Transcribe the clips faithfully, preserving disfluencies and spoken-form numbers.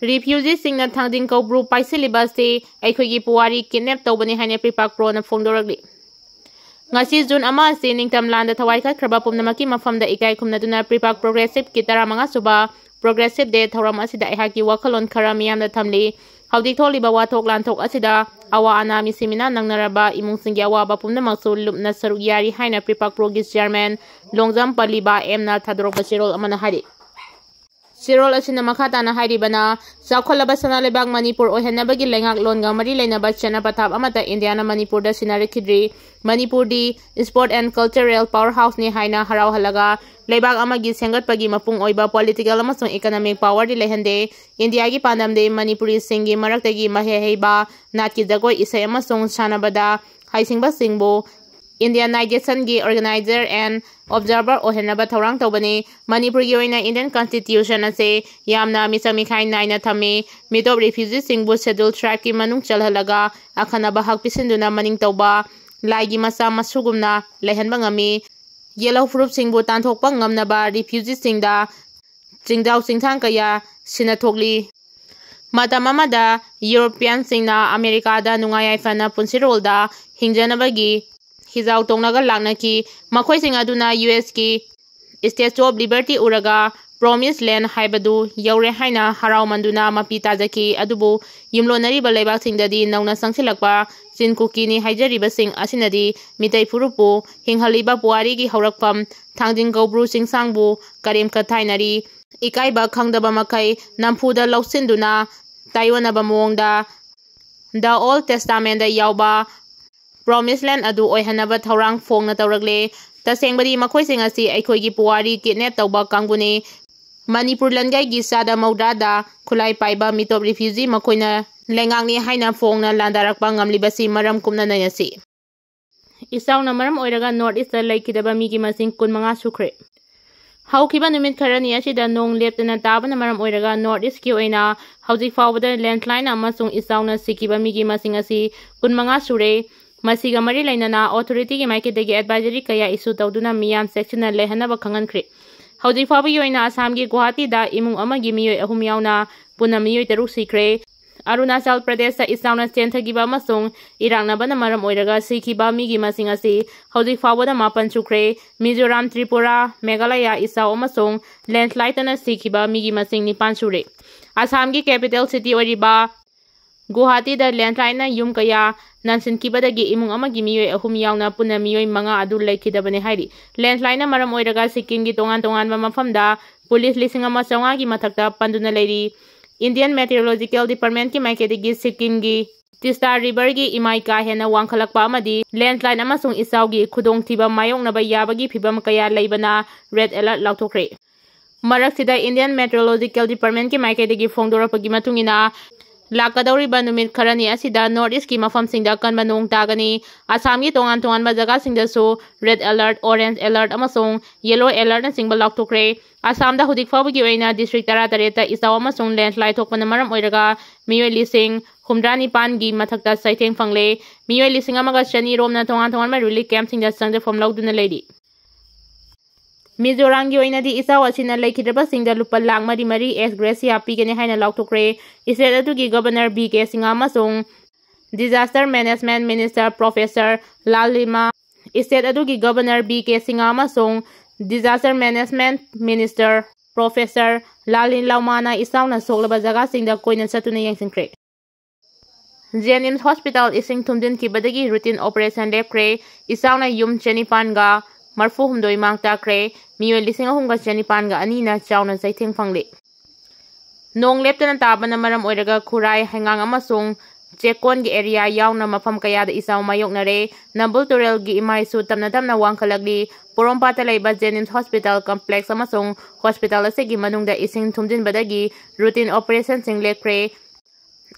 ꯔꯤꯐ꯭ꯌꯨꯖꯤꯁꯤꯡꯅ ꯊꯥꯡꯖꯤꯡ ꯀꯧꯕ꯭ꯔꯨ ꯄꯥꯏꯁꯤꯜꯂꯤꯕ ꯑꯁꯤ ꯑꯩꯈꯣꯏꯒꯤ ꯄꯨꯋꯥꯔꯤ ꯀꯤꯗꯅꯦꯞ ꯇꯧꯕꯅꯤ ꯍꯥꯏꯅ ꯄ꯭ꯔꯤꯄꯥꯛ ꯄ꯭ꯔꯣꯅ ꯐꯣꯡꯗꯣꯔꯛꯂꯤ꯫ ꯉꯁꯤ ꯖꯨꯟ ꯑꯃ ꯑꯁꯤ ꯅꯤꯡꯇꯝ ꯂꯥꯟꯗ ꯊꯋꯥꯏ ꯀꯠꯈ꯭ꯔꯕ ꯄꯨꯝꯅꯃꯛꯀꯤ ꯃꯐꯝꯗ ꯏꯀꯥꯏ ꯈꯨꯝꯅꯗꯨꯅ ꯄ꯭ꯔꯤꯄꯥꯛ ꯄ꯭ꯔꯣꯒ꯭ꯔꯦꯁꯤꯞꯀꯤ ꯇꯔꯥꯃꯉꯥ ꯁꯨꯕ ꯄ꯭ꯔꯣꯒ꯭ꯔꯦꯁꯤꯞ ꯗꯦ ꯊꯧꯔꯝ ꯑꯁꯤꯗ ꯑꯩꯍꯥꯛꯀꯤ ꯋꯥꯈꯜꯂꯣꯟ ꯈꯔ ꯃꯤꯌꯥꯝꯗ ꯊꯝꯂꯤ꯫ ꯍꯧꯖꯤꯛ ꯊꯣꯛꯂꯤꯕ ꯋꯥꯊꯣꯛ ꯂꯥꯟꯊꯣꯛ ꯑꯁꯤꯗ ꯑꯋꯥ ꯑꯅꯥ ꯃꯤꯁꯤ ꯃꯤꯅꯥ ꯅꯪꯅꯔꯕ ꯏꯃꯨꯡꯁꯤꯡꯒꯤ ꯑꯋꯥꯕ ꯄꯨꯝꯅꯃꯛꯁꯨ ꯂꯨꯞꯅ ꯁꯔꯨꯛ ꯌꯥꯔꯤ ꯍꯥꯏꯅ ꯄ꯭ꯔꯤꯄꯥꯛ ꯄ꯭ꯔꯣꯒꯤ ꯆꯤꯌꯔꯃꯦꯟ ꯂꯣꯡꯖꯝ ꯄꯂꯤꯕꯥ ꯑꯦꯝꯅ ꯊꯥꯗꯣꯔꯛꯄ ꯆꯦꯔꯣꯜ ꯑꯃꯅ ꯍꯥꯏꯔꯤ꯫ ꯆꯦꯔꯣꯜ ꯑꯁꯤꯅ ꯃꯈꯥ ꯇꯥꯅ ꯍꯥꯏꯔꯤꯕꯅ, ꯆꯥꯎꯈꯠꯂꯕ ꯁꯅꯥ ꯂꯩꯕꯥꯛ ꯃꯅꯤꯄꯨꯔ ꯑꯣꯏꯍꯟꯅꯕꯒꯤ ꯂꯩꯉꯥꯛꯂꯣꯟꯒ ꯃꯔꯤ ꯂꯩꯅꯕ ꯆꯠꯅ ꯄꯊꯥꯞ ꯑꯃꯠꯇ ꯏꯟꯗꯤꯌꯥꯅ ꯃꯅꯤꯄꯨꯔꯗ ꯁꯤꯟꯅꯔꯛꯈꯤꯗ꯭ꯔꯤ꯫ ꯃꯅꯤꯄꯨꯔꯗꯤ sport and cultural power houseꯅꯤ ꯍꯥꯏꯅ ꯍꯔꯥꯎꯍꯜꯂꯒ, ꯂꯩꯕꯥꯛ ꯑꯃꯒꯤ ꯁꯦꯝꯒꯠꯄꯒꯤ ꯃꯄꯨꯡ ꯑꯣꯏꯕ political ꯑꯃꯁꯨꯡ economic powerꯗꯤ ꯂꯩꯍꯟꯗꯦ꯫ ꯏꯟꯗꯤꯌꯥꯒꯤ ꯄꯥꯟꯗꯝꯗꯤ ꯃꯅꯤꯄꯨꯔꯤꯁꯤꯡꯒꯤ ꯃꯔꯛꯇꯒꯤ ꯃꯍꯩ ꯍꯩꯕ, ꯅꯥꯠꯀꯤ ꯖꯒꯣꯏ, ꯏꯁꯩ ꯑꯃꯁꯨꯡ ꯁꯥꯟꯅꯕꯗ ꯍꯩꯁꯤꯡꯕꯁꯤꯡꯕꯨ Indianizationꯒꯤ organizer and observer ꯑꯣꯏꯍꯟꯅꯕ ꯊꯧꯔꯥꯡ ꯇꯧꯕꯅꯤ꯫ ꯃꯅꯤꯄꯨꯔꯒꯤ ꯑꯣꯏꯅ Indian Constitution ꯑꯁꯤ ꯌꯥꯝꯅ ꯃꯤꯆꯪ ꯃꯤꯈꯥꯏ ꯅꯥꯏꯅ ꯊꯝꯃꯤ꯫ ꯃꯤꯇꯣꯞ refugeeꯁꯤꯡꯕꯨ Scheduled Tribeꯀꯤ ꯃꯅꯨꯡ ꯆꯜꯍꯜꯂꯒ ꯑꯈꯟꯅꯕ ꯍꯛ ꯄꯤꯁꯤꯟꯗꯨꯅ ꯃꯅꯤꯡ ꯇꯧꯕ ꯂꯥꯏꯒꯤ ꯃꯆꯥ ꯃꯁꯨꯒꯨꯝꯅ ꯂꯩꯍꯟꯕ ꯉꯝꯃꯤ꯫ ꯌꯦꯜꯍꯧ ꯐꯨꯔꯨꯞꯁꯤꯡꯕꯨ ꯇꯥꯟꯊꯣꯛꯄ ꯉꯝꯅꯕ refugeeꯁꯤꯡꯗ ꯆꯤꯡꯖꯥꯎ ꯆꯤꯡꯊꯥꯡ ꯀꯌꯥ ꯁꯤꯟꯅ ꯊꯣꯛꯂꯤ꯫ ꯃꯇꯝ ꯑꯃꯗ Europeanꯁꯤꯡꯅ ꯑꯃꯦꯔꯤꯀꯥꯗ ꯅꯨꯡꯉꯥꯏ ꯌꯥꯏꯐꯅ ꯄꯨꯟꯁꯤꯔꯣꯜꯗ ꯍꯤꯡꯖꯅꯕꯒꯤ ꯍꯤꯖꯥꯎ ꯇꯣꯡꯂꯒ ꯂꯥꯛꯅꯈꯤ꯫ ꯃꯈꯣꯏꯁꯤꯡ ꯑꯗꯨꯅ USꯀꯤ Statue of Liberty ꯎꯔꯒ Promised Land ꯍꯥꯏꯕꯗꯨ ꯌꯧꯔꯦ ꯍꯥꯏꯅ ꯍꯔꯥꯎꯃꯟꯗꯨꯅ ꯃꯄꯤ ꯇꯥꯖꯈꯤ꯫ ꯑꯗꯨꯕꯨ ꯌꯨꯝꯂꯣꯟꯅꯔꯤꯕ ꯂꯩꯕꯥꯛꯁꯤꯡꯗꯗꯤ ꯅꯧꯅ ꯆꯪꯁꯤꯜꯂꯛꯄ ꯆꯤꯟ ꯀꯨꯀꯤꯅꯤ ꯍꯥꯏꯖꯔꯤꯕꯁꯤꯡ ꯑꯁꯤꯅꯗꯤ ꯃꯤꯇꯩ ꯐꯨꯔꯨꯞꯄꯨ ꯍꯤꯡꯍꯜꯂꯤꯕ ꯄꯨꯋꯥꯔꯤꯒꯤ ꯍꯧꯔꯛꯐꯝ ꯊꯥꯡꯖꯤꯡ ꯀꯧꯕ꯭ꯔꯨ ꯆꯤꯡꯁꯥꯡꯕꯨ ꯀꯔꯦꯝ ꯀꯊꯥꯏꯅꯔꯤ꯫ ꯏꯀꯥꯏꯕ ꯈꯪꯗꯕ ꯃꯈꯩ ꯅꯝꯐꯨꯗ ꯂꯧꯁꯤꯟꯗꯨꯅ ꯇꯥꯏꯑꯣꯟꯅꯕ ꯃꯑꯣꯡꯗ The Old Testamentꯗ ꯌꯥꯎꯕ Promised Land ꯑꯗꯨ ꯑꯣꯏꯍꯟꯅꯕ ꯊꯧꯔꯥꯡ ꯐꯣꯡꯅ ꯇꯧꯔꯛꯂꯦ꯫ ꯇꯁꯦꯡꯕꯗꯤ ꯃꯈꯣꯏꯁꯤꯡ ꯑꯁꯤ ꯑꯩꯈꯣꯏꯒꯤ ꯄꯨꯋꯥꯔꯤ kidnap ꯇꯧꯕ ꯀꯥꯡꯕꯨꯅꯤ꯫ ꯃꯅꯤꯄꯨꯔ ꯂꯟꯒꯩꯒꯤ ꯆꯥꯗ ꯃꯧꯗ꯭ꯔꯥꯗ ꯈꯨꯠꯂꯥꯏ ꯄꯥꯏꯕ ꯃꯤꯇꯣꯞ refugee ꯃꯈꯣꯏꯅ ꯂꯩꯉꯥꯛꯅꯤ ꯍꯥꯏꯅ ꯐꯣꯡꯅ ꯂꯥꯟꯗꯥꯔꯛꯄ ꯉꯝꯂꯤꯕꯁꯤ ꯃꯔꯝ ꯀꯨꯞꯅ ꯅꯩꯅꯁꯤ꯫ ꯏꯆꯥꯎꯅ ꯃꯔꯝ ꯑꯣꯏꯔꯒ North Eastꯇ ꯂꯩꯈꯤꯗꯕ ꯃꯤꯒꯤ ꯃꯁꯤꯡ ꯀꯨꯟꯃꯉꯥ ꯁꯨꯈ꯭ꯔꯦ꯫ ꯍꯧꯈꯤꯕ ꯅꯨꯃꯤꯠ ꯈꯔꯅꯤ ꯑꯁꯤꯗ ꯅꯣꯡ ꯂꯦꯞꯇꯅ ꯇꯥꯕꯅ ꯃꯔꯝ ꯑꯣꯏꯔꯒ North Eastꯀꯤ ꯑꯣꯏꯅ ꯍꯧꯖꯤꯛ ꯐꯥꯎꯕꯗ landslide ꯑꯃꯁꯨꯡ ꯏꯆꯥꯎꯅ ꯁꯤꯈꯤꯕ ꯃꯤꯒꯤ ꯃꯁꯤꯡ ꯑꯁꯤ ꯀꯨꯟꯃꯉꯥ ꯁꯨꯔꯦ꯫ ꯃꯁꯤꯒ ꯃꯔꯤ ꯂꯩꯅꯅ authorityꯒꯤ ꯃꯥꯏꯀꯩꯗꯒꯤ advisory ꯀꯌꯥ issue ꯇꯧꯗꯨꯅ ꯃꯤꯌꯥꯝ ꯆꯦꯛꯁꯤꯟꯅ ꯂꯩꯍꯟꯅꯕ ꯈꯪꯍꯟꯈ꯭ꯔꯦ꯫ ꯍꯧꯖꯤꯛ ꯐꯥꯎꯕꯒꯤ ꯑꯣꯏꯅ ꯑꯁꯥꯝꯒꯤ ꯒꯨꯋꯥꯍꯥꯇꯤꯗ ꯏꯃꯨꯡ ꯑꯃꯒꯤ ꯃꯤꯑꯣꯏ ꯑꯍꯨꯝ ꯌꯥꯎꯅ ꯄꯨꯟꯅ ꯃꯤꯑꯣꯏ ꯇꯔꯨꯛ ꯁꯤꯈ꯭ꯔꯦ꯫ ꯑꯔꯨꯅꯥꯆꯜ ꯄ꯭ꯔꯗꯦꯁꯇ ꯏꯆꯥꯎꯅ ꯆꯦꯟꯊꯈꯤꯕ ꯑꯃꯁꯨꯡ ꯏꯔꯥꯛꯅꯕꯅ ꯃꯔꯝ ꯑꯣꯏꯔꯒ ꯁꯤꯈꯤꯕ ꯃꯤꯒꯤ ꯃꯁꯤꯡ ꯑꯁꯤ ꯍꯧꯖꯤꯛ ꯐꯥꯎꯕꯗ ꯃꯥꯄꯟ ꯁꯨꯈ꯭ꯔꯦ꯫ ꯃꯤꯖꯣꯔꯥꯝ, ꯇ꯭ꯔꯤꯄꯨꯔꯥ, ꯃꯦꯘꯥꯂꯌ ꯏꯆꯥꯎ ꯑꯃꯁꯨꯡ ꯂꯦꯟꯁ꯭ꯂꯥꯏꯗꯇꯅ ꯁꯤꯈꯤꯕ ꯃꯤꯒꯤ ꯃꯁꯤꯡ ꯅꯤꯄꯥꯟ ꯁꯨꯔꯦ꯫ ꯑꯁꯥꯝꯒꯤ ꯀꯦꯄꯤꯇꯦꯜ ꯁꯤꯇꯤ ꯑꯣꯏꯔꯤꯕ ꯒꯨꯋꯥꯍꯥꯇꯤꯗ ꯂꯦꯟꯁ꯭ꯂꯥꯏꯗꯅ ꯌꯨꯝ ꯀꯌꯥ ꯅꯥꯟꯁꯤꯟꯈꯤꯕꯗꯒꯤ ꯏꯃꯨꯡ ꯑꯃꯒꯤ ꯃꯤꯑꯣꯏ ꯑꯍꯨꯝ ꯌꯥꯎꯅ ꯄꯨꯟꯅ ꯃꯤꯑꯣꯏ ꯃꯉꯥ ꯑꯗꯨ ꯂꯩꯈꯤꯗꯕꯅꯤ ꯍꯥꯏꯔꯤ꯫ ꯂꯦꯟꯁ꯭ꯂꯥꯏꯗꯅ ꯃꯔꯝ ꯑꯣꯏꯔꯒ ꯁꯤꯛꯀꯤꯝꯒꯤ ꯇꯣꯉꯥꯟ ꯇꯣꯉꯥꯟꯕ ꯃꯐꯝꯗ ꯄꯨꯂꯤꯁ ꯂꯤꯁꯤꯡ ꯑꯃ ꯆꯥꯝꯃꯉꯥꯒꯤ ꯃꯊꯛꯇ ꯄꯟꯗꯨꯅ ꯂꯩꯔꯤ꯫ Indian Meteorological Departmentꯀꯤ ꯃꯥꯏꯀꯩꯗꯒꯤ ꯁꯤꯛꯀꯤꯝꯒꯤ ꯇꯤꯁꯇꯥ ꯔꯤꯚꯔꯒꯤ ꯏꯃꯥꯏ ꯀꯥ ꯍꯦꯟꯅ ꯋꯥꯡꯈꯠꯂꯛꯄ ꯑꯃꯗꯤ ꯂꯦꯟꯁ꯭ꯂꯥꯏꯗ ꯑꯃꯁꯨꯡ ꯏꯆꯥꯎꯒꯤ ꯈꯨꯗꯣꯡꯊꯤꯕ ꯃꯥꯌꯣꯛꯅꯕ ꯌꯥꯕꯒꯤ ꯐꯤꯚꯝ ꯀꯌꯥ ꯂꯩꯕꯅ ꯔꯦꯗ ꯑꯦꯂꯔꯠ ꯂꯥꯎꯊꯣꯛꯈ꯭ꯔꯦ꯫ ꯃꯔꯛꯁꯤꯗ Indian Meteorological Departmentꯀꯤ ꯃꯥꯏꯀꯩꯗꯒꯤ ꯐꯣꯡꯗꯣꯔꯛꯄꯒꯤ ꯃꯇꯨꯡ ꯏꯟꯅ, ꯂꯥꯛꯀꯗꯧꯔꯤꯕ ꯅꯨꯃꯤꯠ ꯈꯔꯅꯤ ꯑꯁꯤꯗ North Eastꯀꯤ ꯃꯐꯝꯁꯤꯡꯗ ꯑꯀꯟꯕ ꯅꯣꯡ ꯇꯥꯒꯅꯤ꯫ ꯑꯁꯥꯝꯒꯤ ꯇꯣꯉꯥꯟ ꯇꯣꯉꯥꯟꯕ ꯖꯒꯥꯁꯤꯡꯗꯁꯨ ꯔꯦꯗ ꯑꯦꯂꯔꯠ, ꯑꯣꯔꯦꯟꯖ ꯑꯦꯂꯔꯠ ꯑꯃꯁꯨꯡ ꯌꯦꯂꯣ ꯑꯦꯂꯔꯠꯅꯆꯤꯡꯕ ꯂꯥꯎꯊꯣꯛꯈ꯭ꯔꯦ꯫ ꯑꯁꯥꯝꯗ ꯍꯧꯖꯤꯛ ꯐꯥꯎꯕꯒꯤ ꯑꯣꯏꯅ ꯗꯤꯁꯇ꯭ꯔꯤꯛ ꯇꯔꯥꯇꯔꯦꯠꯇ ꯏꯆꯥꯎ ꯑꯃꯁꯨꯡ ꯂꯦꯟꯁ꯭ꯂꯥꯏꯗ ꯊꯣꯛꯄꯅ ꯃꯔꯝ ꯑꯣꯏꯔꯒ ꯃꯤꯑꯣꯏ ꯂꯤꯁꯤꯡ ꯍꯨꯝꯗ꯭ꯔꯥ ꯅꯤꯄꯥꯟꯒꯤ ꯃꯊꯛꯇ ꯆꯩꯊꯦꯡ ꯐꯪꯂꯦ꯫ ꯃꯤꯑꯣꯏ ꯂꯤꯁꯤꯡ ꯑꯃꯒ ꯆꯅꯤ ꯔꯣꯝꯅ ꯇꯣꯉꯥꯟ ꯇꯣꯉꯥꯟꯕ ꯔꯤꯂꯤꯐ ꯀꯦꯝꯞꯁꯤꯡꯗ ꯆꯪꯖꯐꯝ ꯂꯧꯗꯨꯅ ꯂꯩꯔꯤ꯫ ꯃꯤꯖꯣꯔꯥꯝꯒꯤ ꯑꯣꯏꯅꯗꯤ ꯏꯆꯥꯎ ꯑꯁꯤꯅ ꯂꯩꯈꯤꯗ꯭ꯔꯕꯁꯤꯡꯗ ꯂꯨꯄꯥ ꯂꯥꯈ ꯃꯔꯤ ꯃꯔꯤ ꯑꯦꯛꯁ ꯒ꯭ꯔꯦꯁꯤꯌꯥ ꯄꯤꯒꯅꯤ ꯍꯥꯏꯅ ꯂꯥꯎꯊꯣꯛꯈ꯭ꯔꯦ꯫ ꯁ꯭ꯇꯦꯠ ꯑꯗꯨꯒꯤ ꯒꯕꯔꯅꯔ ꯕꯤ ꯀꯦ ꯁꯤꯡꯍ ꯑꯃꯁꯨꯡ Disaster Management Minister Professor Lallima, state ꯑꯗꯨꯒꯤ ꯒꯕꯔꯅꯔ ꯕꯤ ꯀꯦ ꯁꯤꯡꯍ ꯑꯃꯁꯨꯡ Disaster Management Minister Professor ꯂꯥꯜꯂꯤꯟ ꯂꯥꯎꯃꯥꯅ ꯏꯆꯥꯎꯅ ꯁꯣꯛꯂꯕ ꯖꯒꯥꯁꯤꯡꯗ ꯀꯣꯏꯅ ꯆꯠꯇꯨꯅ ꯌꯦꯡꯁꯤꯟꯈ꯭ꯔꯦ꯫ ꯖꯦꯅꯤꯝꯁ ꯍꯣꯁꯄꯤꯇꯥꯜ ꯏꯁꯤꯡ ꯊꯨꯝꯖꯤꯟꯈꯤꯕꯗꯒꯤ ꯔꯨꯇꯤꯟ ꯑꯣꯄꯔꯦꯁꯟ ꯂꯦꯞꯈ꯭ꯔꯦ꯫ ꯏꯆꯥꯎꯅ ꯌꯨꯝ ꯆꯅꯤꯄꯥꯟꯒ ꯃꯔꯐꯨ ꯍꯨꯝꯗꯣꯏ ꯃꯥꯡ ꯇꯥꯛꯈ꯭ꯔꯦ꯫ ꯃꯤꯑꯣꯏ ꯂꯤꯁꯤꯡ ꯑꯍꯨꯝꯒ ꯆꯅꯤꯄꯥꯟꯒ ꯑꯅꯤꯅ ꯆꯥꯎꯅ ꯆꯩꯊꯦꯡ ꯐꯪꯂꯤ꯫ ꯅꯣꯡ ꯂꯦꯞꯇꯅ ꯇꯥꯕꯅ ꯃꯔꯝ ꯑꯣꯏꯔꯒ ꯈꯨꯔꯥꯏ, ꯍꯩꯉꯥꯡ ꯑꯃꯁꯨꯡ ꯆꯦꯛꯀꯣꯟꯒꯤ ꯑꯦꯔꯤꯌꯥ ꯌꯥꯎꯅ ꯃꯐꯝ ꯀꯌꯥꯗ ꯏꯆꯥꯎ ꯃꯥꯌꯣꯛꯅꯔꯦ꯫ ꯅꯝꯕꯨꯜ ꯇꯨꯔꯦꯜꯒꯤ ꯏꯃꯥꯏꯁꯨ ꯇꯞꯅ ꯇꯞꯅ ꯋꯥꯡꯈꯠꯂꯛꯂꯤ꯫ ꯄꯣꯔꯣꯝꯄꯥꯠꯇ ꯂꯩꯕ ꯖꯦꯅꯤꯝꯁ ꯍꯣꯁꯄꯤꯇꯥꯜ ꯀꯝꯄ꯭ꯂꯦꯛꯁ ꯑꯃꯁꯨꯡ ꯍꯣꯁꯄꯤꯇꯥꯜ ꯑꯁꯤꯒꯤ ꯃꯅꯨꯡꯗ ꯏꯁꯤꯡ ꯊꯨꯝꯖꯤꯟꯕꯗꯒꯤ ꯔꯨꯇꯤꯟ ꯑꯣꯄꯔꯦꯁꯟꯁꯤꯡ ꯂꯦꯞꯈ꯭ꯔꯦ꯫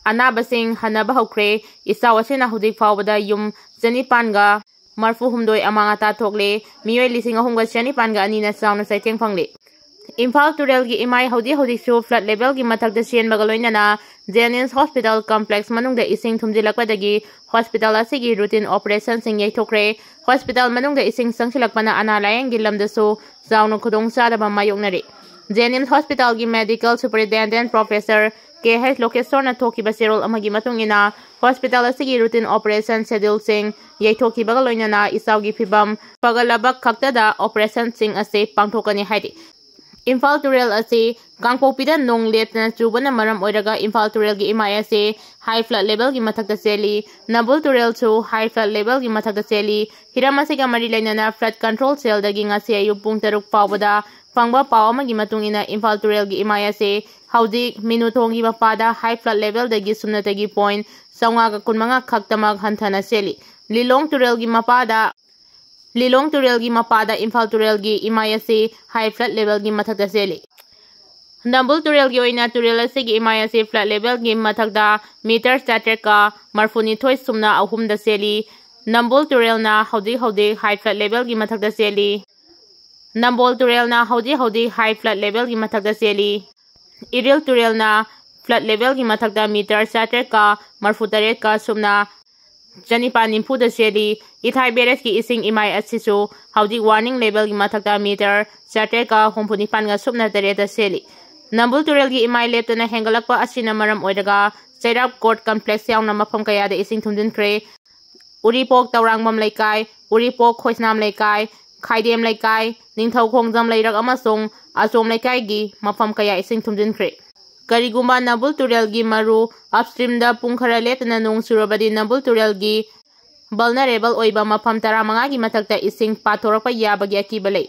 ꯑꯅꯥꯕꯁꯤꯡ ꯍꯟꯅꯕ ꯍꯧꯈ꯭ꯔꯦ꯫ ꯏꯆꯥꯎ ꯑꯁꯤꯅ ꯍꯧꯖꯤꯛ ꯐꯥꯎꯕꯗ ꯌꯨꯝ ꯆꯅꯤꯄꯥꯟꯒ ꯃꯔꯐꯨ ꯍꯨꯝꯗꯣꯏ ꯑꯃꯥꯡ ꯑꯇꯥ ꯊꯣꯛꯂꯦ꯫ ꯃꯤꯑꯣꯏ ꯂꯤꯁꯤꯡ ꯑꯍꯨꯝꯒ ꯆꯅꯤꯄꯥꯟꯒ ꯑꯅꯤꯅ ꯆꯥꯎꯅ ꯆꯩꯊꯦꯡ ꯐꯪꯂꯦ꯫ ꯏꯝꯐꯥꯜ ꯇꯨꯔꯦꯜꯒꯤ ꯏꯃꯥꯏ ꯍꯧꯖꯤꯛ ꯍꯧꯖꯤꯛꯁꯨ flood levelꯒꯤ ꯃꯊꯛꯇ ꯆꯦꯟꯕꯒ ꯂꯣꯏꯅꯅ JNIMS Hospital Complex ꯃꯅꯨꯡꯗ ꯏꯁꯤꯡ ꯊꯨꯝꯖꯤꯜꯂꯛꯄꯗꯒꯤ hospital ꯑꯁꯤꯒꯤ routine operationꯁꯤꯡ ꯌꯩꯊꯣꯛꯈ꯭ꯔꯦ꯫ Hospital ꯃꯅꯨꯡꯗ ꯏꯁꯤꯡ ꯆꯪꯁꯤꯜꯂꯛꯄꯅ ꯑꯅꯥ ꯂꯥꯌꯦꯡꯒꯤ ꯂꯝꯗꯁꯨ ꯆꯥꯎꯅ ꯈꯨꯗꯣꯡꯆꯥꯗꯕ ꯃꯥꯌꯣꯛꯅꯔꯤ꯫ JNIMS Hospitalꯒꯤ medical superintendent professor K H ꯂꯣꯀꯦꯁꯣꯔꯅ ꯊꯣꯛꯈꯤꯕ ꯆꯦꯔꯣꯜ ꯑꯃꯒꯤ ꯃꯇꯨꯡ ꯏꯟꯅ, hospital ꯑꯁꯤꯒꯤ routine operationꯁꯤꯡ ꯌꯩꯊꯣꯛꯈꯤꯕꯒ ꯂꯣꯏꯅꯅ ꯏꯆꯥꯎꯒꯤ ꯐꯤꯕꯝ ꯐꯒꯠꯂꯕ ꯈꯛꯇꯗ operationꯁꯤꯡ ꯑꯁꯤ ꯄꯥꯡꯊꯣꯛꯀꯅꯤ ꯍꯥꯏꯔꯤ꯫ ꯏꯝꯐꯥꯜ ꯇꯨꯔꯦꯜ ꯑꯁꯤ ꯀꯥꯡꯄꯣꯛꯄꯤꯗ ꯅꯣꯡ ꯂꯦꯞꯇꯅ ꯆꯨꯕꯅ ꯃꯔꯝ ꯑꯣꯏꯔꯒ ꯏꯝꯐꯥꯜ ꯇꯨꯔꯦꯜꯒꯤ ꯏꯃꯥꯏ ꯑꯁꯤ high flood levelꯒꯤ ꯃꯊꯛꯇ ꯆꯦꯜꯂꯤ꯫ ꯅꯝꯕꯨꯜ ꯇꯨꯔꯦꯜꯁꯨ high flood levelꯒꯤ ꯃꯊꯛꯇ ꯆꯦꯜꯂꯤ꯫ ꯍꯤꯔꯝ ꯑꯁꯤꯒ ꯃꯔꯤ ꯂꯩꯅꯅ flood control cellꯗꯒꯤ ꯉꯁꯤ ꯑꯌꯨꯛ ꯄꯨꯡ ꯇꯔꯨꯛ ꯐꯥꯎꯕꯗ ꯐꯪꯕ ꯄꯥꯎ ꯑꯃꯒꯤ ꯃꯇꯨꯡ ꯏꯟꯅ, ꯏꯝꯐꯥꯜ ꯇꯨꯔꯦꯜꯒꯤ ꯏꯃꯥꯏ ꯑꯁꯤ ꯍꯧꯖꯤꯛ ꯃꯤꯅꯨ ꯊꯣꯡꯒꯤ ꯃꯄꯥꯗ high flood levelꯗꯒꯤ ꯁꯨꯞꯅꯇꯒꯤ point ꯆꯥꯝꯃꯉꯥꯒ ꯀꯨꯟꯃꯉꯥ ꯈꯛꯇꯃꯛ ꯍꯟꯊꯅ ꯆꯦꯜꯂꯤ꯫ ꯂꯤꯂꯣꯡ ꯇꯨꯔꯦꯜꯒꯤ ꯃꯄꯥꯗ ꯂꯤꯂꯣꯡ ꯇꯨꯔꯦꯜꯒꯤ ꯃꯄꯥꯗ ꯏꯝꯐꯥꯜ ꯇꯨꯔꯦꯜꯒꯤ ꯏꯃꯥꯏ ꯑꯁꯤ high flood levelꯒꯤ ꯃꯊꯛꯇ ꯆꯦꯜꯂꯤ꯫ ꯅꯝꯕꯨꯜ ꯇꯨꯔꯦꯜꯒꯤ ꯑꯣꯏꯅ ꯇꯨꯔꯦꯜ ꯑꯁꯤꯒꯤ ꯏꯃꯥꯏ ꯑꯁꯤ flood levelꯒꯤ ꯃꯊꯛꯇ meter ꯆꯥꯇ꯭ꯔꯦꯠꯀ ꯃꯔꯐꯨꯅꯤꯊꯣꯏ ꯁꯨꯞꯅ ꯑꯍꯨꯝꯗ ꯆꯦꯜꯂꯤ꯫ ꯅꯝꯕꯨꯜ ꯇꯨꯔꯦꯜꯅ ꯍꯧꯖꯤꯛ ꯍꯧꯖꯤꯛ high flood levelꯒꯤ ꯃꯊꯛꯇ ꯆꯦꯜꯂꯤ꯫ ꯅꯝꯕꯣꯜ ꯇꯨꯔꯦꯜꯅ ꯍꯧꯖꯤꯛ ꯍꯧꯖꯤꯛ high flood levelꯒꯤ ꯃꯊꯛꯇ ꯆꯦꯜꯂꯤ꯫ ꯏꯔꯤꯜ ꯇꯨꯔꯦꯜꯅ flood levelꯒꯤ ꯃꯊꯛꯇ meter ꯆꯥꯇ꯭ꯔꯦꯠꯀ ꯃꯔꯐꯨꯇꯔꯦꯠꯀ ꯁꯨꯞꯅ ꯆꯅꯤꯄꯥꯟ ꯅꯤꯐꯨꯗ ꯆꯦꯜꯂꯤ꯫ ꯏꯊꯥꯏ barrageꯀꯤ ꯏꯁꯤꯡ ꯏꯃꯥꯏ ꯑꯁꯤꯁꯨ ꯍꯧꯖꯤꯛ warning levelꯒꯤ ꯃꯊꯛꯇ meter ꯆꯥꯇ꯭ꯔꯦꯠꯀ ꯍꯨꯝꯐꯨꯅꯤꯄꯥꯟꯒ ꯁꯨꯞꯅ ꯇꯔꯦꯠꯇ ꯆꯦꯜꯂꯤ꯫ ꯅꯝꯕꯨꯜ ꯇꯨꯔꯦꯜꯒꯤ ꯏꯃꯥꯏ ꯂꯦꯞꯇꯅ ꯍꯦꯟꯒꯠꯂꯛꯄ ꯑꯁꯤꯅ ꯃꯔꯝ ꯑꯣꯏꯔꯒ ꯆꯩꯔꯥꯞ court complex ꯌꯥꯎꯅ ꯃꯐꯝ ꯀꯌꯥꯗ ꯏꯁꯤꯡ ꯊꯨꯝꯖꯤꯟꯈ꯭ꯔꯦ꯫ ꯎꯔꯤꯄꯣꯛ ꯇꯧꯔꯥꯡꯕꯝ ꯂꯩꯀꯥꯏ, ꯎꯔꯤꯄꯣꯛ ꯈꯣꯏꯁꯅꯥꯝ ꯂꯩꯀꯥꯏ, ꯈꯥꯏꯗꯦꯝ ꯂꯩꯀꯥꯏ, ꯅꯤꯡꯊꯧ ꯈꯣꯡꯖꯝ ꯂꯩꯔꯛ ꯑꯃꯁꯨꯡ ꯑꯆꯣꯝ ꯂꯩꯀꯥꯏꯒꯤ ꯃꯐꯝ ꯀꯌꯥ ꯏꯁꯤꯡ ꯊꯨꯝꯖꯤꯟꯈ꯭ꯔꯦ꯫ ꯀꯔꯤꯒꯨꯝꯕ ꯅꯝꯕꯨꯜ ꯇꯨꯔꯦꯜꯒꯤ ꯃꯔꯨ upstreamꯗ ꯄꯨꯡ ꯈꯔ ꯂꯦꯞꯇꯅ ꯅꯣꯡ ꯆꯨꯔꯕꯗꯤ ꯅꯝꯕꯨꯜ ꯇꯨꯔꯦꯜꯒꯤ vulnerable ꯑꯣꯏꯕ ꯃꯐꯝ ꯇꯔꯥꯃꯉꯥꯒꯤ ꯃꯊꯛꯇ ꯏꯁꯤꯡ ꯄꯥꯊꯣꯔꯛꯄ ꯌꯥꯕꯒꯤ ꯑꯀꯤꯕ ꯂꯩ꯫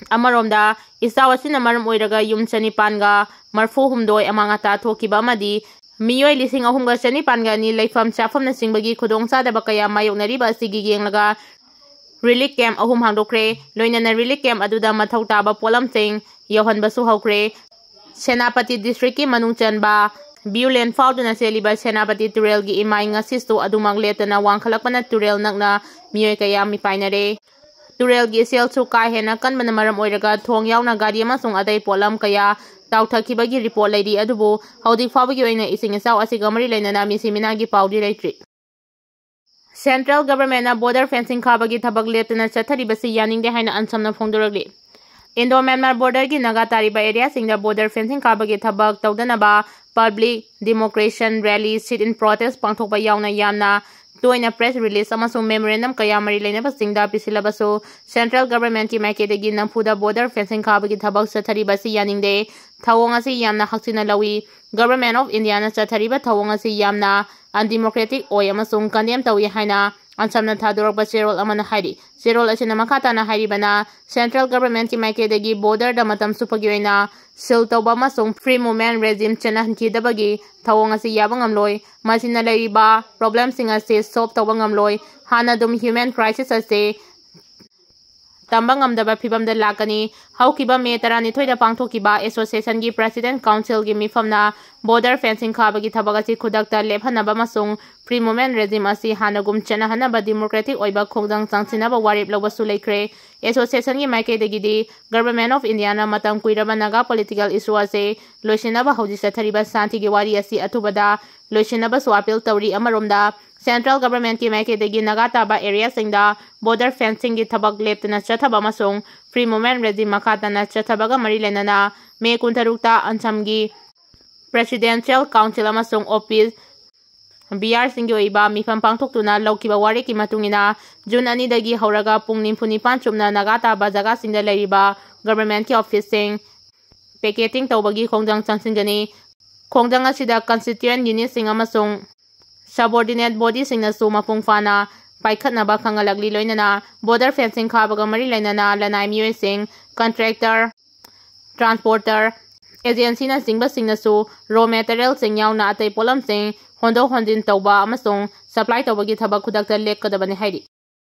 ꯑꯃꯔꯣꯝꯗ, ꯏꯆꯥꯎ ꯑꯁꯤꯅ ꯃꯔꯝ ꯑꯣꯏꯔꯒ ꯌꯨꯝ ꯆꯅꯤꯄꯥꯟꯒ ꯃꯔꯐꯨ ꯍꯨꯝꯗꯣꯏ ꯑꯃꯥꯡ ꯑꯇꯥ ꯊꯣꯛꯈꯤꯕ ꯑꯃꯗꯤ ꯃꯤꯑꯣꯏ ꯂꯤꯁꯤꯡ ꯑꯍꯨꯝꯒ ꯆꯅꯤꯄꯥꯟꯒ ꯑꯅꯤ ꯂꯩꯐꯝ ꯆꯥꯐꯝꯅꯆꯤꯡꯕꯒꯤ ꯈꯨꯗꯣꯡꯆꯥꯗꯕ ꯀꯌꯥ ꯃꯥꯌꯣꯛꯅꯔꯤꯕ ꯑꯁꯤꯒꯤ ꯌꯦꯡꯂꯒ relief camp ꯑꯍꯨꯝ ꯍꯥꯡꯗꯣꯛꯈ꯭ꯔꯦ꯫ ꯂꯣꯏꯅꯅ relief camp ꯑꯗꯨꯗ ꯃꯊꯧ ꯇꯥꯕ ꯄꯣꯠꯂꯝꯁꯤꯡ ꯌꯧꯍꯟꯕꯁꯨ ꯍꯧꯈ꯭ꯔꯦ꯫ ꯁꯦꯅꯥꯄꯇꯤ districtꯀꯤ ꯃꯅꯨꯡ ꯆꯟꯕ ꯕꯤꯌꯨꯂꯦꯟ ꯐꯥꯎꯗꯨꯅ ꯆꯦꯜꯂꯤꯕ ꯁꯦꯅꯥꯄꯇꯤ ꯇꯨꯔꯦꯜꯒꯤ ꯏꯃꯥꯏ ꯉꯁꯤꯁꯨ ꯑꯗꯨꯃꯛ ꯂꯦꯞꯇꯅ ꯋꯥꯡꯈꯠꯂꯛꯄꯅ ꯇꯨꯔꯦꯜ ꯅꯛꯅ ꯃꯤꯑꯣꯏ ꯀꯌꯥ ꯃꯤꯄꯥꯏꯅꯔꯦ꯫ ꯇꯨꯔꯦꯜꯒꯤ ꯏꯆꯦꯜꯁꯨ ꯀꯥ ꯍꯦꯟꯅ ꯀꯟꯕꯅ ꯃꯔꯝ ꯑꯣꯏꯔꯒ ꯊꯣꯡ ꯌꯥꯎꯅ ꯒꯥꯔꯤ ꯑꯃꯁꯨꯡ ꯑꯇꯩ ꯄꯣꯠꯂꯝ ꯀꯌꯥ ꯇꯥꯎꯊꯈꯤꯕꯒꯤ ꯔꯤꯄꯣꯔꯠ ꯂꯩꯔꯤ꯫ ꯑꯗꯨꯕꯨ ꯍꯧꯖꯤꯛ ꯐꯥꯎꯕꯒꯤ ꯑꯣꯏꯅ ꯏꯁꯤꯡ ꯏꯆꯥꯎ ꯑꯁꯤꯒ ꯃꯔꯤ ꯂꯩꯅꯅ ꯃꯤꯁꯤ ꯃꯤꯅꯥꯒꯤ ꯄꯥꯎꯗꯤ ꯂꯩꯇ꯭ꯔꯤ꯫ ꯁꯦꯟꯇ꯭ꯔꯦꯜ ꯒꯚꯔꯟꯃꯦꯟꯠꯅ ꯕꯣꯔꯗꯔ ꯐꯦꯟꯁꯤꯡ ꯈꯥꯕꯒꯤ ꯊꯕꯛ ꯂꯦꯞꯇꯅ ꯆꯠꯊꯔꯤꯕꯁꯤ ꯌꯥꯅꯤꯡꯗꯦ ꯍꯥꯏꯅ ꯑꯟꯁꯝꯅ ꯐꯣꯡꯗꯣꯔꯛꯂꯤ꯫ ꯏꯟꯗꯣ ꯃ꯭ꯌꯥꯟꯃꯥꯔ ꯕꯣꯔꯗꯔꯒꯤ ꯅꯥꯒꯥ ꯇꯥꯔꯤꯕ ꯑꯦꯔꯤꯌꯥꯁꯤꯡꯗ ꯕꯣꯔꯗꯔ ꯐꯦꯟꯁꯤꯡ ꯈꯥꯕꯒꯤ ꯊꯕꯛ ꯇꯧꯗꯅꯕ ꯄꯕ꯭ꯂꯤꯛ ꯗꯤꯃꯣꯟꯁꯇ꯭ꯔꯦꯁꯟ, ꯔꯦꯂꯤ, ꯁꯤꯠ ꯏꯟ ꯄ꯭ꯔꯣꯇꯦꯁ ꯄꯥꯡꯊꯣꯛꯄ ꯌꯥꯎꯅ ꯌꯥꯝꯅ ꯇꯣꯏꯅ ꯄ꯭ꯔꯦꯁ ꯔꯤꯂꯤꯖ ꯑꯃꯁꯨꯡ ꯃꯦꯃꯣꯔꯦꯟꯗꯝ ꯀꯌꯥ ꯃꯔꯤ ꯂꯩꯅꯕꯁꯤꯡꯗ ꯄꯤꯁꯤꯜꯂꯕꯁꯨ, ꯁꯦꯟꯇ꯭ꯔꯦꯜ ꯒꯚꯔꯟꯃꯦꯟꯠꯀꯤ ꯃꯥꯏꯀꯩꯗꯒꯤ ꯅꯝꯐꯨꯗ ꯕꯣꯔꯗꯔ ꯐꯦꯟꯁꯤꯡ ꯈꯥꯕꯒꯤ ꯊꯕꯛ ꯆꯠꯊꯔꯤꯕ ꯑꯁꯤ ꯌꯥꯅꯤꯡꯗꯦ꯫ ꯊꯧꯑꯣꯡ ꯑꯁꯤ ꯌꯥꯝꯅ ꯍꯛꯆꯤꯟꯅ ꯂꯧꯏ꯫ ꯒꯚꯔꯟꯃꯦꯟꯠ ꯑꯣꯐ ꯏꯟꯗꯤꯌꯥꯅ ꯆꯠꯊꯔꯤꯕ ꯊꯧꯑꯣꯡ ꯑꯁꯤ ꯌꯥꯝꯅ ꯑꯟꯗꯤꯃꯣꯀ꯭ꯔꯦꯇꯤꯛ ꯑꯣꯏ ꯑꯃꯁꯨꯡ ꯀꯟꯗꯦꯝ ꯇꯧꯏ ꯍꯥꯏꯅ ꯑꯟꯁꯝꯅ ꯊꯥꯗꯣꯔꯛꯄ ꯆꯦꯔꯣꯜ ꯑꯃꯅ ꯍꯥꯏꯔꯤ꯫ ꯆꯦꯔꯣꯜ ꯑꯁꯤꯅ ꯃꯈꯥ ꯇꯥꯅ ꯍꯥꯏꯔꯤꯕꯅ, ꯁꯦꯟꯇ꯭ꯔꯦꯜ ꯒꯚꯔꯟꯃꯦꯟꯠꯀꯤ ꯃꯥꯏꯀꯩꯗꯒꯤ ꯕꯣꯔꯗꯔꯗ ꯃꯇꯝ ꯆꯨꯞꯄꯒꯤ ꯑꯣꯏꯅ ꯁꯤꯜ ꯇꯧꯕ ꯑꯃꯁꯨꯡ ꯐ꯭ꯔꯤ ꯃꯨꯚꯃꯦꯟꯠ ꯔꯦꯖꯤꯝ ꯆꯠꯅꯍꯟꯈꯤꯗꯕꯒꯤ ꯊꯧꯑꯣꯡ ꯑꯁꯤ ꯌꯥꯕ ꯉꯝꯂꯣꯏ꯫ ꯃꯁꯤꯅ ꯂꯩꯔꯤꯕ ꯄ꯭ꯔꯣꯕ꯭ꯂꯦꯝꯁꯤꯡ ꯑꯁꯤ ꯁꯣꯜꯕ ꯇꯧꯕ ꯉꯝꯂꯣꯏ꯫ ꯍꯥꯟꯅ ꯑꯗꯨꯝ ꯍ꯭ꯌꯨꯃꯦꯟ ꯀ꯭ꯔꯥꯏꯁꯤꯁ ꯑꯁꯤ ꯇꯝꯕ ꯉꯝꯗꯕ ꯐꯤꯚꯝꯗ ꯂꯥꯛꯀꯅꯤ꯫ ꯍꯧꯈꯤꯕ ꯃꯦ ꯇꯔꯥꯅꯤꯊꯣꯏꯗ ꯄꯥꯡꯊꯣꯛꯈꯤꯕ ꯑꯦꯁꯣꯁꯤꯌꯦꯁꯟꯒꯤ ꯄ꯭ꯔꯦꯁꯤꯗꯦꯟꯠ ꯀꯥꯎꯟꯁꯤꯜꯒꯤ ꯃꯤꯐꯝꯅ ꯕꯣꯔꯗꯔ ꯐꯦꯟꯁꯤꯡ ꯈꯥꯕꯒꯤ ꯊꯕꯛ ꯑꯁꯤ ꯈꯨꯗꯛꯇ ꯂꯦꯞꯍꯟꯅꯕ ꯑꯃꯁꯨꯡ ꯐ꯭ꯔꯤ ꯃꯨꯚꯃꯦꯟꯠ ꯔꯦꯖꯤꯝ ꯑꯁꯤ ꯍꯥꯟꯅꯒꯨꯝ ꯆꯠꯅꯍꯟꯅꯕ ꯗꯤꯃꯣꯀ꯭ꯔꯦꯇꯤꯛ ꯑꯣꯏꯕ ꯈꯣꯡꯖꯪ ꯆꯪꯁꯤꯟꯅꯕ ꯋꯥꯔꯦꯞ ꯂꯧꯕꯁꯨ ꯂꯩꯈ꯭ꯔꯦ꯫ ꯑꯦꯁꯣꯁꯤꯌꯦꯁꯟꯒꯤ ꯃꯥꯏꯀꯩꯗꯒꯤꯗꯤ ꯒꯚꯔꯟꯃꯦꯟꯠ ꯑꯣꯐ ꯏꯟꯗꯤꯌꯥꯅ ꯃꯇꯝ ꯀꯨꯏꯔꯕ ꯅꯥꯒꯥ ꯄꯣꯂꯤꯇꯤꯀꯦꯜ ꯏꯁꯨ ꯑꯁꯤ ꯂꯣꯏꯁꯤꯟꯅꯕ ꯍꯧꯖꯤꯛ ꯆꯠꯊꯔꯤꯕ ꯁꯥꯟꯇꯤꯒꯤ ꯋꯥꯔꯤ ꯑꯁꯤ ꯑꯊꯨꯕꯗ ꯂꯣꯏꯁꯤꯟꯅꯕꯁꯨ ꯑꯄꯤꯜ ꯇꯧꯔꯤ꯫ ꯑꯃꯔꯣꯝꯗ, ꯁꯦꯟꯇ꯭ꯔꯦꯜ ꯒꯚꯔꯟꯃꯦꯟꯠꯀꯤ ꯃꯥꯏꯀꯩꯗꯒꯤ ꯅꯥꯒꯥ ꯇꯥꯕ ꯑꯦꯔꯤꯌꯥꯁꯤꯡꯗ ꯕꯣꯔꯗꯔ ꯐꯦꯟꯁꯤꯡꯒꯤ ꯊꯕꯛ ꯂꯦꯞꯇꯅ ꯆꯠꯊꯕ ꯑꯃꯁꯨꯡ ꯐ꯭ꯔꯤ ꯃꯨꯚꯃꯦꯟꯠ ꯔꯦꯖꯤꯝ ꯃꯈꯥ ꯇꯥꯅ ꯆꯠꯊꯕꯒ ꯃꯔꯤ ꯂꯩꯅꯅ ꯃꯦ ꯀꯨꯟꯇꯔꯨꯛꯇ ꯑꯟꯁꯝꯒꯤ ꯄ꯭ꯔꯦꯁꯤꯗꯦꯟꯁꯤꯌꯦꯜ ꯀꯥꯎꯟꯁꯤꯜ ꯑꯃꯁꯨꯡ ꯑꯣꯐꯤꯁ ꯕꯤꯌꯥꯔꯁꯤꯡꯒꯤ ꯑꯣꯏꯕ ꯃꯤꯐꯝ ꯄꯥꯡꯊꯣꯛꯇꯨꯅ ꯂꯧꯈꯤꯕ ꯋꯥꯔꯦꯞꯀꯤ ꯃꯇꯨꯡ ꯏꯟꯅ, ꯖꯨꯟ ꯑꯅꯤꯗꯒꯤ ꯍꯧꯔꯒ ꯄꯨꯡ ꯅꯤꯐꯨ ꯅꯤꯄꯥꯟ ꯆꯨꯞꯅ ꯅꯥꯒꯥ ꯇꯥꯕ ꯖꯒꯥꯁꯤꯡꯗ ꯂꯩꯔꯤꯕ ꯒꯚꯔꯟꯃꯦꯟꯠꯀꯤ ꯑꯣꯐꯤꯁꯁꯤꯡ ꯄꯤꯀꯦꯇꯤꯡ ꯇꯧꯕꯒꯤ ꯈꯣꯡꯖꯪ ꯆꯪꯁꯤꯟꯒꯅꯤ꯫ ꯈꯣꯡꯖꯪ ꯑꯁꯤꯗ ꯀꯟꯁꯇꯤꯇ꯭ꯌꯨꯌꯦꯟꯠ ꯌꯨꯅꯤꯠꯁꯤꯡ ꯑꯃꯁꯨꯡ ꯁꯕꯑꯣꯔꯗꯤꯅꯦꯠ ꯕꯣꯗꯤꯁꯤꯡꯅꯁꯨ ꯃꯄꯨꯡ ꯐꯥꯅ ꯄꯥꯏꯈꯠꯅꯕ ꯈꯪꯍꯜꯂꯛꯂꯤ꯫ ꯂꯣꯏꯅꯅ ꯕꯣꯔꯗꯔ ꯐꯦꯟꯁꯤꯡ ꯈꯥꯕꯒ ꯃꯔꯤ ꯂꯩꯅꯅ ꯂꯅꯥꯏ ꯃꯤꯑꯣꯏꯁꯤꯡ, ꯀꯟꯇ꯭ꯔꯦꯛꯇꯔ, ꯇ꯭ꯔꯥꯟꯁꯄꯣꯔꯇꯔ, ꯑꯦꯖꯦꯟꯁꯤꯅꯆꯤꯡꯕꯁꯤꯡꯅꯁꯨ ꯔꯣ ꯃꯦꯇꯔꯤꯌꯦꯜꯁꯤꯡ ꯌꯥꯎꯅ ꯑꯇꯩ ꯄꯣꯠꯂꯝꯁꯤꯡ ꯍꯣꯟꯗꯣꯛ ꯍꯣꯟꯖꯤꯟ ꯇꯧꯕ ꯑꯃꯁꯨꯡ ꯁꯄ꯭ꯂꯥꯏ ꯇꯧꯕꯒꯤ ꯊꯕꯛ ꯈꯨꯗꯛꯇ ꯂꯦꯞꯀꯗꯕꯅꯤ ꯍꯥꯏꯔꯤ꯫